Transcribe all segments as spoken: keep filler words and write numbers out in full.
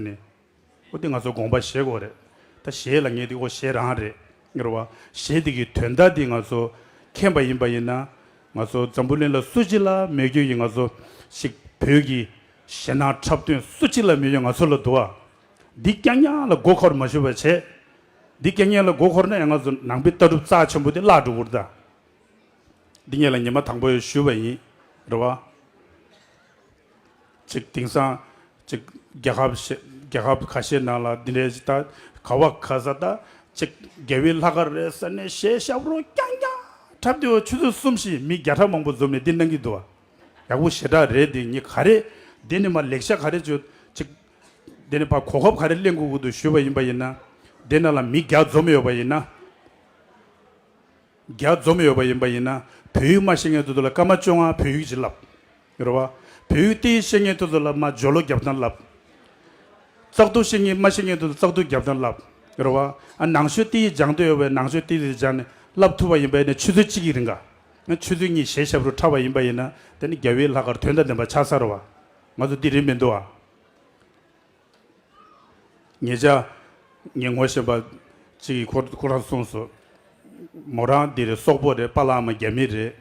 ནས། འོ་དེ་ང་ཚོ་དགོངས་པ་བཞེས་དགོས་རེད། ད་གཞས་ལབ་མཁན་དེ་འོ་གཞས་རང་རེད། རེད་བ། གཞས་དེ་གི་དོན་དག་དེ་ང་ཚོ་མཁྱེན་པ་ཡིན་པ་ཡིན་ན། ང་ཚོ་འཛམ་བུ་གླིང་ལ་སུ་གཅིག་ལ་མེད་རྒྱུ་ཡི་ང་ཚོ་ཞིག་བོད་ཀྱི་གཞས་སྣ་འཁྲབ་སྟོན་སུ་གཅིག་ལ་མེད་རྒྱུ་ང་ཚོ་ལ་འདུག་བ། འདི་རྐྱང་རྐྱང་ལ་མགོ་འཁོར་མ་ཞུ་བ་བྱས། འདི་རྐྱང་རྐྱང་ལ་མགོ་འཁོར་ན་ཡང་ང་ཚོ་ནང་པའི་ལྟ་གྲུབ་རྩ་ཆེན་པོ་དེ་བརླག་འགྲོ་གི་རེད་ད། འདི་ངས་ལ་ཉི་མ་དང་པོ་ཡང་ཞུས་པ་ཡིན། རེད་བ། ཅིག་དེང་སང་ཅིག་རྒྱལ་ཁབ་ཤ་རྒྱལ་ཁབ་ཁ་ཤས་ནང་ལ་འདི་འདྲའི་ཅིག་ད་ག་བ་ག་ས་ད་ཅིག་རྒྱལ་བའི་ལྷག་དཀར་རེད་ཟེར་ནས་གཞས་ཞབས་བྲོ་རྐྱང་རྐྱང་འཁྲབ་དུས་ཆུ་ཚོད་གསུམ་བཞི་མི་བརྒྱ་ཕྲག་མང་པོ་འཛོམས་ནས་འདི་གནང་གི་འདུག་བ། ཡག་པོ་ཞེ་དྲག་རེད། འདི་ངས་ག་རེ་འདི་ནས་མ་ལེགས་ཆ་ག་རེ་བརྗོད་ཅིག་འདི་ནས་ཕར་གོ་སྐབས་ག་རེ་ལེན་དགོས་ཀྱི་འདུག་ཞུས་པ་ཡིན་པ་ཡིན་ན། འདི་ནང་ལ་མི་བརྒྱ་འཛོམས་ཡོད་པ་ཡིན་ན། བརྒྱ་འཛོམས་ཡོད་པ་ཡིན་པ་ཡིན་ན། བོད་ཡིག་མ་ཤེས་མཁན་དེ་ཚོ་ལ་སྐར་མ་བཅོ་ལྔ་བོད་ཡིག་ཅིག་བསླབ། རེད་བ། བོད་ཡིག་ཏོག་ཙམ་ཤེས་མཁན་དེ་ཚོ་ལ་མར་སྦྱོར་ཀློག་རྒྱབ་སྟངས་བསླབ། བཙག་འཐུ་ཤེས་མཁན་མ་ཤེས་མཁན་དེ་ཚོ་བཙག་འཐུ་རྒྱབ་སྟངས་བསླབ། རེད་བ། ཨ་ནང་ཆོས་ཏོག་ཙམ་སྦྱང་འདོད་ཡོད་པས་ནང་ཆོས་ཏོག་ཙམ་སྦྱངས་ནས་བསླབ་ཐུབ་པ་ཡིན་པ་ཡིན་ན་ཆུ་ཚོད་གཅིག་གི་རིང་ག་ང་ཆུ་ཚོད་གཉིས་གཞས་ཞབས་བྲོ་འཁྲབ་པ་ཡིན་པ་ཡིན་ན་དེ་ནི་རྒྱལ་བའི་ལྷག་དཀར་དོན་དང་ལྡན་པ་ཆགས་ཚར་བ། ང་ཚོ་འདི་རེད་མི་འདུག་ཨ། ཉེ་ཆར་ངས་ངོ་ཤེས་པ་གཅིག་གིས་ཁོ་ཁོ་རང་གསུངས་སོང་། མོ་རང་འདི་རེད། སོག་པོ་རེད། པཱ་ལགས་མ་རྒྱ་མི་རེད།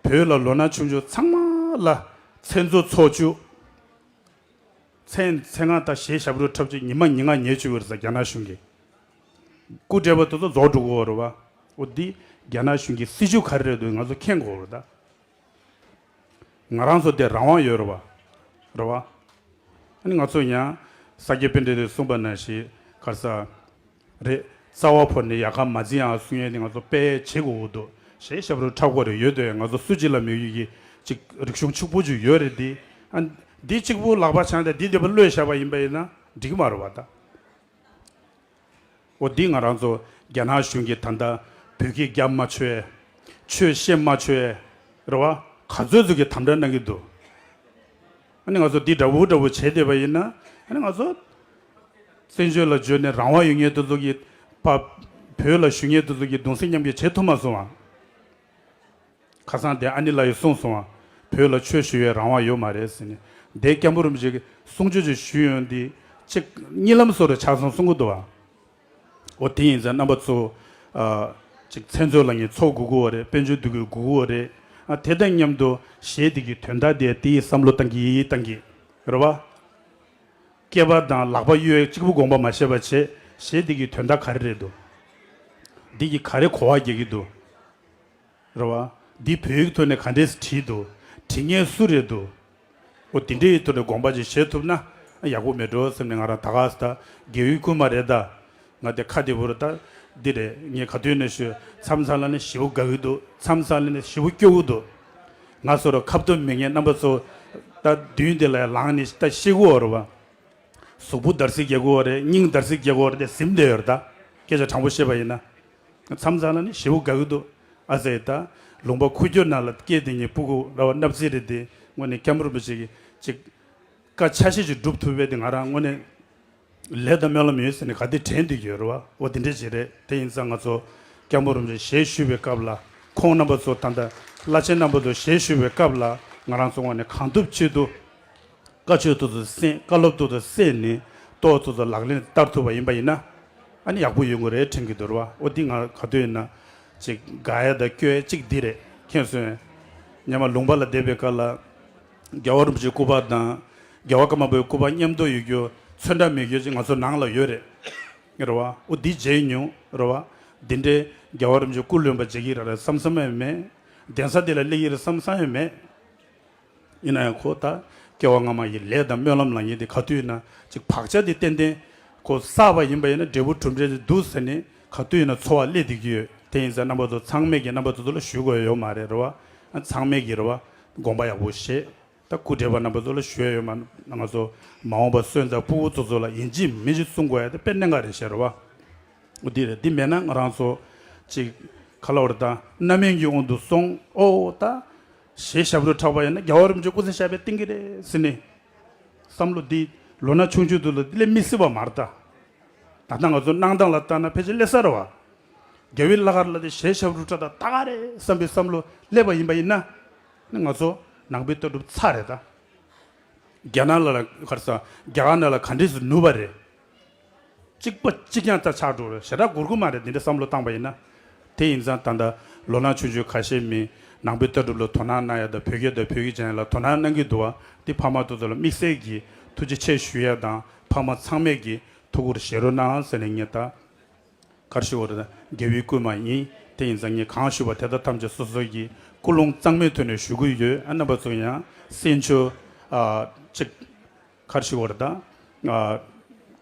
བོད་ལ་ལོ་ན་ཆུང་ཆུང་ཚང་མ་ལ་མཚན་མཚོན་ཚོགས་བཅུ། མཚན་མཚན་སྔ་ད་གཞས་ཞབས་བྲོ་འཁྲབ་བྱས་ཉི་མ་ཉིན་ལྔ་ཉལ་བཅུག་གི་རེད་ཟེར་རྒྱ་ནག་གཞུང་གིས། སྐུ་བགྲེས་པ་དེ་ཚོ་རྫོགས་འགྲོ་གི་ཡོད་རེད་བ། འོ་འདི་རྒྱ་ནག་གཞུང་གི་སྲིད་བྱུས་ག་རེ་རེད་འདུག་ང་ཚོ་མཁྱེན་དགོས་རེད་ད། ང་རང་ཚོ་དེ་རང་དབང་ཡོད་རེད་བ། རེད་བ། ཨ་ནི་ང་ཚོ་ཡང་ས་སྐྱ་པཎྜི་ཏས་གསུངས་པ་ནང་བཞིན་ག་རེ་ཟེར། རེད། རྩ་བ་བོར་ནས་ཡལ་ག་མ་འཛིན་ཡག་གསུང་ཡས་དེ་ང་ཚོ་དཔེ་བྱེད་དགོས་ཀྱི་འདུག་གཞས་ཞབས་བྲོ་འཁྲབ་དགོས་རེད། ཡོད་དོ། ང་ཚོ་སུ་གཅིག་ལ་མེད་ཡོད་ཀྱི་ཅིག་རིག་གཞུང་ཕྱུག་པོ་ཅིག་ཡོད་རེད་དེ། ཨ་འདི་གཅིག་པུ་ལག་པ་འཆང་སྟེ་འདི་འདྲ་པོ་བློས་བཞག་པ་ཡིན་པ་ཡིན་ན་འགྲིག་གི་མ་རེད་བ་ད། འོ་འདི་ང་རང་ཚོ་རྒྱ་ནག་གཞུང་གིས་ད་ལྟ་བོད་སྐད་རྒྱབ་མ་ཆོག་ཡས། ཆོས་བཤད་མ་ཆོག་ཡས། རེད་བ། ག་ཚོད་ཚོད་ཀྱི་དམ་དྲག་གནང་གི་འདུག་ཨ་ནི་ང་ཚོ་འདི་འདྲ་བོ་འདྲ་བོ་བྱས་བསྡད་པ་ཡིན་ན། ཨ་ནི་ང་ཚོ་བཙན་བྱོལ་ལ་འབྱོར་ནས་རང་དབང་ཡོད་མཁན་དེ་ཚོ་གི་ཕ་བོད་ལ་བཞུགས་མཁན་དེ་ཚོ་གི་གདུང་སེམས་མཉམ་སྐྱེད་བྱེད་ཐུབ་མ་སོང་ཨ། ཁ་སང་དེ་ཨ་ནེ་ལགས་ཡིས་གསུངས་སོང་བ། བོད་ལ་ཆོས་ཞུ་བའི་རང་དབང་ཡོད་མ་རེད་ཟེར་ནས། དེ་སྐྱབས་མགོན་རིན་པོ་ཆེ་གིས་གསུང་ཆོས་ཅིག་ཞུས་ཡོང་དེ་ཅིག་གཉིད་ལམ་བཟོ་འདྲ་ཆགས་སོང་གསུང་གི་འདུག་བ། འོ་དེ་ཡིན་ཙང་རྣམ་པ་ཚོ། ཨ། ཅིག་མཚན་ཚོད་ལ་ངས་ཚོགས་དགོས་ཀྱི་ཡོད་རེད། དཔལ་འབྱོར་འདུ་འགོད་དགོས་ཀྱི་ཡོད་རེད། ཨ་དེ་དང་མཉམ་དུ་གཞས་འདི་གི་དོན་དག་དེ་དེ་ཡི་བསམ་བློ་བཏང་གི་ཡིན་བཏང་གི། རེད་བ། སྐེད་པ་དང་ལག་པ་གཡོས་གཅིག་པུ་དགོངས་པ་མ་བཞེས་པ་བྱས་གཞས་འདི་གི་དོན་དག་ག་རེ་རེད་འདུག་འདི་གི་ག་རེ་གོ་བ་རྒྱག་གི་འདུག་རེད་བ། འདི་བོད་ཡིག་ཐོག་ནས་ག་འདྲས་བྲིས་འདུག་བྲིས་མཁན་སུ་རེད་འདུག་འོ་དེ་འདྲའི་ཐོག་ནས་དགོངས་པ་ཅིག་བཞེས་ཐུབ་ན་ཡག་པོ་མེད་འགྲོ་བསམ་ནས། ང་རང་ད་ག་ས་ད་དགེ་འོས་རྐུན་མ་རེད་ད། ང་དེ་ཁ་བདེ་པོ་རེད་ད། འདི་རེད། ངས་ག་དུས་ནས་ཞུ། མཚམས་མཚམས་ལ་ནི་ཞེ་པོ་དགའ་གི་འདུག་མཚམས་མཚམས་ལ་ནི་ཞེ་པོ་སྐྱོ་གི་འདུག་ང་ཚོ་ར་ཁ་བརྡ་མེད་མཁན་རྣམ་པ་ཚོ་ད་མདུན་དེ་ལ་ལངས་ནས་ད་ཤི་གི་ཡོད་རེད་བ། གཟུགས་པོ་འདར་སིག་རྒྱག་གི་ཡོད་རེད། སྙིང་འདར་སིག་རྒྱག་གི་ཡོད་རེད་དེ་ཟིན་བསྡད་ཡོད་རེད་ད། སྐད་ཆ་དྲང་པོ་བཤད་པ་ཡིན་ན། མཚམས་མཚམས་ལ་ནི་ཞེ་པོ་དགའ་གི་འདུག་ཨ་ཙི་ད། ལུང་པ་ཁུག་ཀྱོག་ནང་ལ་སྐྱེས་དེ་ཉིད་སྤུ་གུ་ར་བ་སྣབས་རྩེ་རེད་དེ་དངོས་གནས་སྐྱབས་མགོན་རིན་པོ་ཆེ་གིས་ཅིག་བཀའ་ཆ་ཤས་ཅིག་སྒྲུབ་ཐུབ་པས་དེ་ང་རང་དངོས་གནས་ལས་དང་སྨོན་ལམ་ཡོད་ཟེར་ནས་ག་དེ་དྲན་བསྡད་ཀྱི་ཡོད་རེད་བ། འོ་དེ་འདྲས་ཅིག་རེད། དེ་ཡིན་ཙང་ང་ཚོ་སྐྱབས་མགོན་རིན་པོ་ཆེ་ཞལ་བཞུགས་པའི་སྐབས་ལ་ཁོང་རྣམ་པ་ཚོ་ད་ལྟ་བླ་ཆེན་རྣམ་པ་ཚོ་ཞལ་བཞུགས་པའི་སྐབས་ལ་ང་རང་ཚོ་དངོས་གནས་གང་ཐུབ་ཅི་ཐུབ། བཀའ་ཆོས་ཏོག་ཙམ་གསན། བཀའ་སློབ་ཏོག་ཙམ་གསན་ནས་ཏོག་ཙམ་ཙམ་ལག་ལེན་བསྟར་ཐུབ་པ་ཡིན་པ་ཡིན་ན། ཨ་ནི་ཡག་པོ་ཡོང་གི་རེད་དྲན་གྱི་འདུག་ར་བ། འོ་འདི་ང་ག་དུས་ཡིན་ན་ཅིག་དགའ་ཡ་དང་སྐྱོ་ཡ་གཅིག་འདི་རེད། མཁྱེན་སོང་། སྔོན་མ་ལུང་པ་ལ་བསྡད་པའི་སྐབས་ལ་རྒྱལ་བ་རིན་པོ་ཆེའི་སྐུ་པར་དང་རྒྱལ་བ་ཀརྨ་པའི་སྐུ་པར་མཉམ་དུ་ཡོད་རྒྱུ་ཚོན་ཁྲ་མེད་རྒྱུ་ཅིག་ང་ཚོ་ནང་ལ་ཡོད་རེད། རེད་བ། འོ་འདི་མཇལ་མྱོང་རེད་བ། འདི་འདྲའི་རྒྱལ་བ་རིན་པོ་ཆེ་སྐུ་ལོན་པ་མཇལ་གྱི་རེད་བསམ་བསམ་ཡང་མེད། གདན་ས་འདི་ལ་སླེབས་ཀྱི་རེད་བསམ་བསམ་ཡང་མེད། ཡིན་ན་ཡང་ཁོ་ད་སྐྱེ་བ་སྔ་མ་ཡི་ལས་དང་སྨོན་ལམ་ལ་ངེས་ཏེ་ག་དུས་ཡིན་ན་ཅིག་བག་ཆགས་དེ་ཏན་ཏན་ཁོ་བསགས་པ་ཡིན་པ་ཡིན་ན་འབྲས་བུ་གྲུབ་འབྲས་དེ་འདུག་ཟེར་ནས་ག་དུས་ཡིན་ན་འཚོ་བ་སླེབས་བསྡད་ཀྱི་ཡོད། དེ་ཡིན་ཙང་རྣམ་པ་ཚོ་ཚང་མས་ཀྱི་རྣམ་པ་ཚོ་ཚོ་ལ་ཞུ་དགོས་ཡོད་མ་རེད་རེད་བ། ཚང་མས་ཀྱི་རེད་བ། དགོངས་པ་ཡག་པོ་བཞེས། ད་སྐུ་བགྲེས་པ་རྣམ་པ་ཚོ་ལ་ཞུ་ཡ་ཡོད་མ་ང་ཚོ་མ་འོངས་པ་སོན་རྩ་སྤུ་གུ་ཚོ་ཚོ་ལ་ཡིན་གཅིག་མིན་གཅིག་གསུང་དགོས་ཡ་དེ་དཔེ་གནད་འགག་རེད་ཤག་རེད་བ། འོ་འདི་རེད། འདི་མེད་ན་ང་རང་ཚོ་ཅིག་ག་ལབ་དགོས་རེད་ད། རྣམ་སྨིན་གྱི་དབང་དུ་སོང་། ཨོ་ད་གཞས་ཞབས་བྲོ་འཁྲབ་པ་ཡིན་ན་རྒྱལ་བ་རིན་པོ་ཆེ་སྐུ་ཚེ་ཞབས་པད་བརྟན་གྱི་རེད་ཟེར་ནས་བསམ་བློ་འདི་ལོ་ན་ཆུང་ཆུང་དུས་ལ་འདི་སླེབས་མི་སྲིད་པ་མ་རེད་ད། ད་ལྟ་ང་ཚོ་གནང་སྟངས་ལ་ལྟ་ན་ཕལ་ཆེར་སླེབས་ས་རེད་བ། རྒྱལ་བའི་བླ་མཁར་ལ་དེ་གཞས་ཞབས་བྲོ་འཁྲབ་ད་ད་ག་རེད་བསམ་པའི་བསམ་བློ་སླེབས་པ་ཡིན་པ་ཡིན་ན། ང་ཚོ་ནང་པའི་ལྟ་གྲུབ་ཚར་རེད་ད། རྒྱ་ནག་ལ་ལ་ག་རེ་ཟ། རྒྱ་གར་ནང་ལ་ག་འདྲས་སུ་ནུབ་པ་རེད། གཅིག་པ་གཅིག་རྐྱང་ད་ཆགས་འགྲོ་རེད། ཞེ་དྲག་འགོར་གི་མ་རེད། འདི་འདྲ་བསམ་བློ་བཏང་པ་ཡིན་ན། དེ་ཡིན་ཙང་ད་ལྟ་ལོ་ན་ཆུང་ཆུང་ཁ་ཤས་མི་ནང་པའི་ལྟ་གྲུབ་ལ་དོ་སྣང་གནང་ཡ་དང་། བོད་སྐད་དང་བོད་ཡིག་སྦྱང་ཡ་ལ་དོ་སྣང་གནང་གི་འདུག་བ། འདི་ཕ་མ་དེ་ཚོ་ལ་དམིགས་བསལ་གྱི་ཐུགས་རྗེ་ཆེ་ཞུ་ཡ་དང་། ཕ་མ་ཚང་མས་ཀྱི་ཐུགས་ཁུར་བཞེས་རོགས་གནང་ཟེར་ནས་ངས་ད། ག་རེ་ཞུ་བ་རེད། ད་རྒྱལ་བའི་བསྐུལ་མ་ཡིན། དེ་ཡིན་ཙང་ངས་གང་ཞུས་པ་དེ་དག་ཐམས་ཅད་སོ་སོ་གི་ཀུན་སློང་གཙང་མའི་ཐོག་ནས་ཞུ་གི་ཡོད། ཨ། རྣམ་པ་ཚོ་ཡང་སེམས་ཆུང་ཨ་ཅིག་ག་རེ་ཞུ་བ་རེད། ད་ཨ་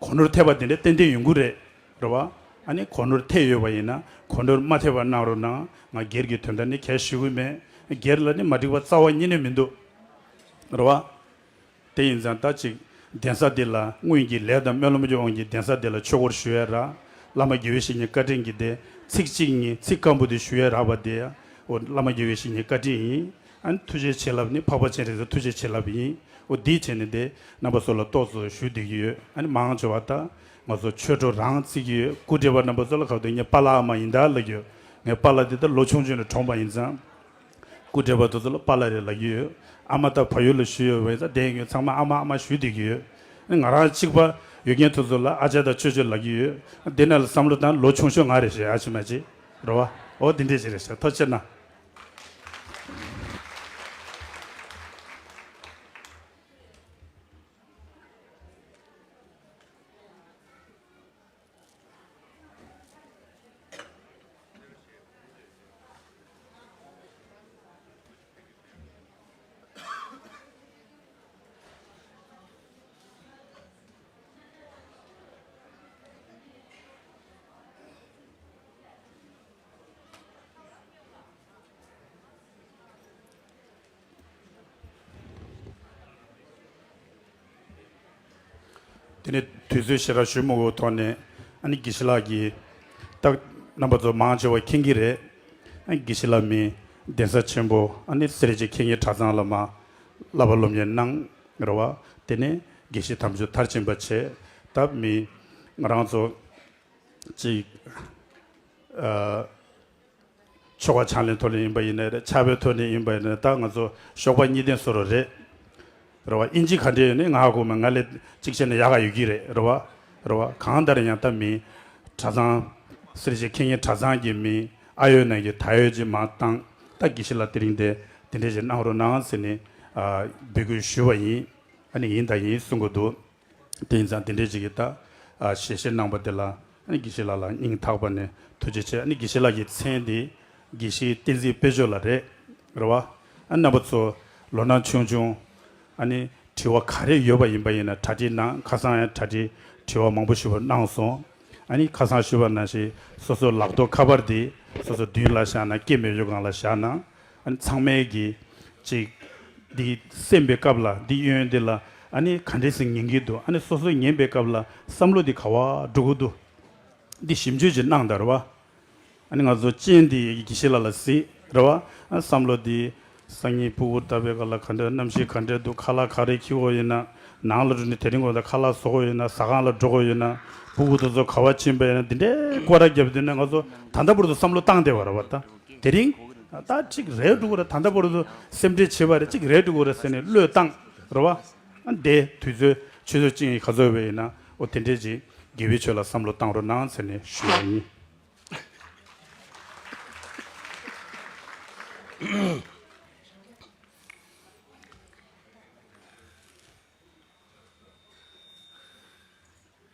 གོ་ནོར་ཐེབས་པ་དེ་འདྲ་ཏན་ཏན་ཡོང་གི་རེད། རེད་བ། ཨ་ནི་གོ་ནོར་ཐེབས་ཡོད་པ་ཡིན་ན་གོ་ནོར་མ་ཐེབས་པ་གནང་རོགས་གནང་། ང་སྒེར་གྱི་དོན་དག་ནི་གལ་ཞུ་གི་མེད། སྒེར་ལ་ནི་མ་འགྲིག་པ་རྩ་བ་ཉིད་ནས་མི་འདུག། རེད་བ། དེ་ཡིན་ཙང་ད་ཅིག་གདན་ས་འདི་ལ་སྔོན་གྱི་ལས་དང་སྨོན་ལམ་གྱི་དབང་གིས་གདན་ས་འདི་ལ་ཆོས་སྐོར་ཞུ་ཡས་རག། བླ་མ་དགེ་བའི་བཤེས་གཉེན་བཀའ་དྲིན་གྱིས་དེ་ཚིག་གཅིག་གཉིས་ཚིག་སྐམ་པོ་དེ་ཞུ་ཡས་རག་པ་དེ་ཡང་འོ་བླ་མ་དགེ་བའི་བཤེས་གཉེན་བཀའ་དྲིན་ཡིན། ཨ་ནི་ཐུགས་རྗེ་ཆེ་ལབ་ནི་འཕགས་པ་སྤྱན་རས་གཟིགས་ཐུགས་རྗེ་ཆེ་ལབ་ཡིན། འོ་འདིའི་ཆེད་ནས་དེ་རྣམ་པ་ཚོ་ལ་ཏོག་ཙམ་ཞུ་བསྡད་ཀྱི་ཡོད། ཨ་ནི་མང་ཆེ་བ་ད་ང་ཚོ་ཆོས་གྲོགས་རང་བརྩི་གི་ཡོད། སྐུ་བགྲེས་པ་རྣམ་པ་ཚོ་ལ་ག་དུས་ངས་པཱ་ལགས་ཨ་མ་ཡིན་ད་ལབ་ཀྱི་ཡོད། ངའི་པཱ་ལགས་དེ་ད་ལོ་ཆུང་ཆུང་ནས་གྲོངས་པ་ཡིན་ཙང་། སྐུ་བགྲེས་པ་དེ་ཚོ་ལ་པཱ་ལགས་རེད་ལབ་ཀྱི་ཡོད། ཨ་མ་དང་བལ་ཡུལ་ལ་བཞུགས་ཡོད་པ་ཡིན་ཙང་དེ་ཡིན་ཚང་མ་ཨ་མ་ཨ་མ་ཞུས་བསྡད་ཀྱི་ཡོད། ང་རང་གཅིག་པ་ཡོད་མཁན་དེ་ཚོ་ལ་ཨ་ཅག་དང་ཅོ་ཅོ་ལབ་ཀྱི་ཡོད། དེ་ནས་ལ་བསམ་བློ་བཏང་། ལོ་ཆུང་ཤོས་ང་རེད་ཤག། ཨ་ཅེ་མ་ཅེ། རེད་བ། འོ་དེ་འདྲས་ཅིག་རེད་ཤག། ཐུགས་རྗེ་ཆེ་གནང་། དེ་ནས་དུས་ཚོད་ཞེ་དྲག་ཞུ་མི་དགོས་ཐོག་ནས། ཨ་ནི་དགེ་བཤེས་ལགས་ཀྱིས་ད་རྣམ་པ་ཚོ་མང་ཆེ་བ་མཁྱེན་གྱི་རེད། ཨ་ནི་དགེ་བཤེས་ལགས་མི་གདན་ས་ཆེན་པོ་ཨ་ནི་སེར་བྱེས་མཁས་སྙན་གྲྭ་ཚང་ལ་མ་བསླབ་པ་སློབ་གཉེར་གནང་། རེད་བ། དེ་ནས་དགེ་བཤེས་དམ་ཆོས་མཐར་ཕྱིན་པ་བྱས། ད་མི་ང་རང་ཚོ་ཅིག་ཨ། ཆོ་ག་ཕྱག་ལེན་ཐོག་ནས་ཡིན་པ་ཡིན་ནའི་རེད། ཕྱག་དཔེའི་ཐོག་ནས་ཡིན་པ་ཡིན་ནའི། ད་ང་ཚོ་ཞོགས་པ་གཉིས་ལྡན་བཟོ་འདྲ་རེད། རེད་བ། ཨིན་ཇི་ག་འདྲས་ཡོད་ནའི་ང་གོ་མ། ང་ལས་གཅིག་བྱས་ན་ཡག་ག་ཡོད་ཀྱི་རེད། རེད་བ། རེད་བ། གང་ལྟར་ཡང་ད་མི་གྲྭ་ཚང་སེར་བྱེས་མཁས་སྙན་གྲྭ་ཚང་གི་མི་ཨ་ཡོད་ན་གི་ད་ཡོད་ཅིག་མ་བཏང་། ད་དགེ་བཤེས་ལགས་དེ་རིང་དེ་དེ་འདྲས་ཅིག་གནང་རོགས་གནང་ཟེར་ནས་ཨ་འབོད་སྐུལ་ཞུས་པ་ཡིན། ཨ་ནི་ཡིན་དང་ཡིན་གསུང་གི་འདུག། དེ་ཡིན་ཙང་དེ་འདྲའི་ཅིག་གིས་ད་ཨ་ཞལ་བཞེས་གནང་པ་དེ་ལ། ཨ་ནི་དགེ་བཤེས་ལགས་ལ་སྙིང་ཐག་པ་ནས་ཐུགས་རྗེ་ཆེ། ཨ་ནི་དགེ་བཤེས་ལགས་ཀྱི་མཚན་དེ་དགེ་བཤེས་བསྟན་འཛིན་དཔལ་འབྱོར་ལགས་རེད། རེད་བ། ཨ་རྣམ་པ་ཚོ་ལོ་ན་ཆུང་ཆུང་། ཨ་ནི་དྲི་བ་ག་རེ་ཡོད་པ་ཡིན་པ་ཡིན་ན་གྲ་སྒྲིག་གནང་། ཁ་སང་ཡང་གྲ་སྒྲིག་དྲི་བ་མང་པོ་ཞིག་གནང་སོང་། ཨ་ནི་ཁ་སང་ཞུས་པ་ནང་བཞིན་སོ་སོ་ལག་ཐོག་ཁ་པར་དེ་སོ་སོ་མདུན་ལ་བཞག་ན། སྐད་མེད་ཡོད་སྒང་ལ་བཞག་ན། ཨ་ནི་ཚང་མས་ཀྱིས་ཅིག་འདི་གསན་པའི་སྐབས་ལ། འདི་གཡོན་འདི་ལ་ཨ་ནི་ག་འདྲས་སེ་ཉན་གྱི་འདུག། ཨ་ནི་སོ་སོས་ཉན་པའི་སྐབས་ལ་བསམ་བློ་འདི་ག་པར་འགྲོ་གི་འདུག། འདི་ཞིབ་འཇུག་ཅིག་གནང་དང་། རེད་བ། ཨ་ནི་ང་ཚོ་སྤྱན་འདི་དགེ་བཤེས་ལགས་ལ་གཟིགས། རེད་བ། ཨ་བསམ་བློ་འདི་སང་ཉིན་སྤུ་གུ་བཏབ་པའི་སྐབས་ལ་ག་འདྲ། གནམ་གཤིས་ག་འདྲ་འདུག། ཁ་ལག་ག་རེ་འཁྱེར་དགོས་ཡོད་ན། ནང་ལ་འགྲོ་ནས་དེ་རིང་གོ་ད་ཁ་ལག་བཟོ་དགོས་ཡོད་ན། ཟ་ཁང་ལ་འགྲོ་དགོས་ཡོད་ན། སྤུ་གུ་དེ་ཚོ་ག་པར་ཕྱིན་པ་ཡིན་ན། འདི་འདྲའི་སྐོར་ར་བརྒྱབ་དུས་ན་ང་ཚོ་ད་ལྟ་བར་དུ་བསམ་བློ་བཏང་བསྡད་པ་རེད་བ། ད་དེ་རིང་ད་ཅིག་རེད་འགྲོ་གི་རེད། ད་ལྟ་བར་དུ་སེམས་ཁྲལ་བྱེད་པ་རེད། ཅིག་རེད་འགྲོ་གི་རེད་ཟེར་ནས་བློས་བཏང་། རེད་བ། ཨ་འདི་དུས་ཚོད་ཆུ་ཚོད་གཅིག་གཉིས་ག་ཚོད་བས་ཡིན་ན། འོ་དེ་འདྲས་ཅིག་དགེ་བའི་ཆོས་ལ་བསམ་བློ་བཏང་རོགས་གནང་ཟེར་ནས་ཞུ་བ་ཡིན།